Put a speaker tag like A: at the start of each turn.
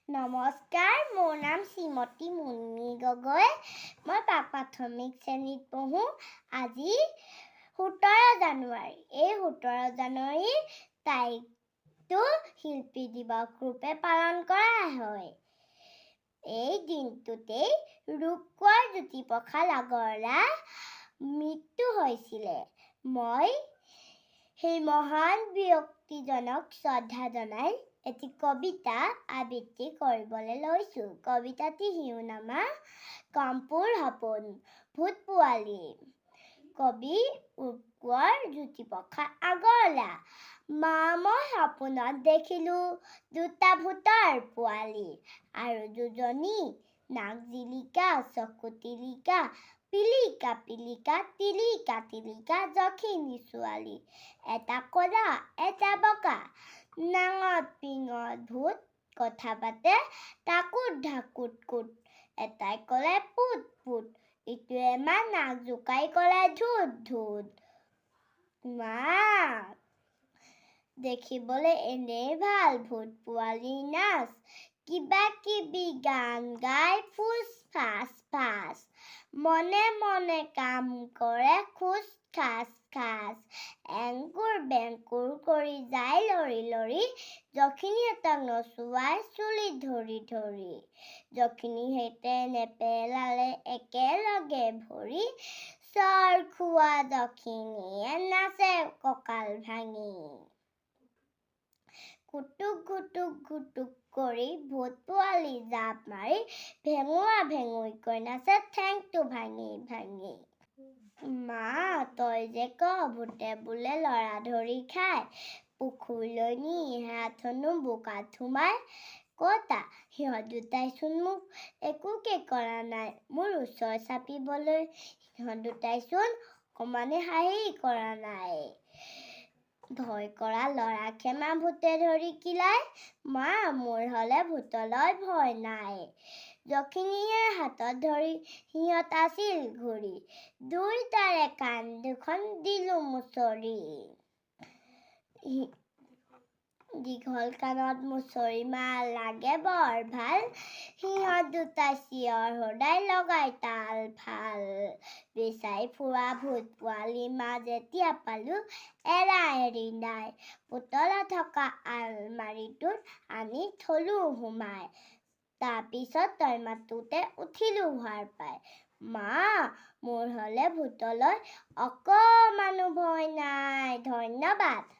A: নমস্কাৰ, মোৰ নাম শ্ৰীমতী মুন্মী গগৈ। মই প্ৰাথমিক শ্ৰেণীত পঢ়োঁ। আজি 17 জানুৱাৰী। এই 17 জানুৱাৰী তাৰিখটো শিল্পী দিৱস ৰূপে পালন কৰা হয়। এই দিনটোতেই ৰূপকোঁৱৰ জ্যোতিপ্ৰসাদ আগৰৱালা মৃত্যু হৈছিলে। মই সেই মহান ব্যক্তিজনক শ্ৰদ্ধা জনাই এটি কবিতা আবৃত্তি কৰিবলৈ লৈছোঁ। কবিতাটিৰ শিৰোনামা কম্পুৰ সপোন ভূত পোৱালি। কবি ৰূপকোঁৱৰ জ্যোতিপ্ৰসাদ আগৰৱালা। মা, মই সপোনত দেখিলোঁ দুটা ভূতৰ পোৱালি আৰু দুজনী নাক জিলিকা, চকু টিলিকা, পিলিকা পিলিকা টিলিকা টিলিকা যখিনী ছোৱালী। এটা ক'লা, এটা বগা, নাঙঠ পিঙঠ ভূত, কথা পাতে টাকুত ঢাকুত কুট। এটাই ক'লে পুত পুত, ইটোৱে মা নাক জোকাৰি ক'লে ধুত ধুত। মা, দেখিবলৈ এনেই ভাল ভূত পোৱালিৰ নাচ, কিবা কিবি গান গাই ফুচ ফাচ ফাচ, মনে মনে কাম কৰে খোচ খাচ খাচ, এংকুৰ বেংকুৰ কৰি যায় লৰি লৰি, যখিনীহঁতক নচুৱাই চুলিত ধৰি ধৰি। যখিনীহঁতে নেপেলালে একেলগে ভৰি, চৰ খোৱা যখিনীয়ে নাচে কঁকাল ভাঙি। কুটুক ঘুটুক ঘুটুক কৰি ভূত পোৱালি জাপ মাৰি ভেঙুৱা ভেঙুইকৈ নাচে ঠেংটো ভাঙি ভাঙি। মা, তই যে কৱ ভূতে বোলে ল'ৰা ধৰি খায়, পুখুৰীলৈ নি সিহঁত হেনো বোকাত সোমায়, ক'তা সিহঁত দুটাইচোন মোক একোকে কৰা নাই। মোৰ ওচৰ চাপিবলৈ সিহঁত দুটাইচোন অকণমানো সাহসেই কৰা নাই। ভয় কৰা ল'ৰাকহে মা ভূতে ধৰি কিলায়। মা, মোৰ হ'লে ভূতলৈ ভয় নাই। যখিনীয়ে হাতত ধৰি সিহঁত আছিল ঘূৰি, দুয়োটাৰে কাণ দুখন দিলোঁ মুচৰি। দীঘল কাণত মুচৰি মা লাগে বৰ ভাল। সিহঁত দুটাই চিঞৰ সদায় লগাই তাল ফাল। বিচাৰি ফুৰা ভূত পোৱালি মা যেতিয়া পালোঁ, এৰা এৰি নাই, পুতলা থকা আলমাৰিটোত আনি থলোঁ সোমাই। তাৰপিছত তই মাতোতে উঠিলোঁ সাৰ পাই। মা, মোৰ হ'লে ভূতলৈ অকণমানো ভয় নাই। ধন্যবাদ।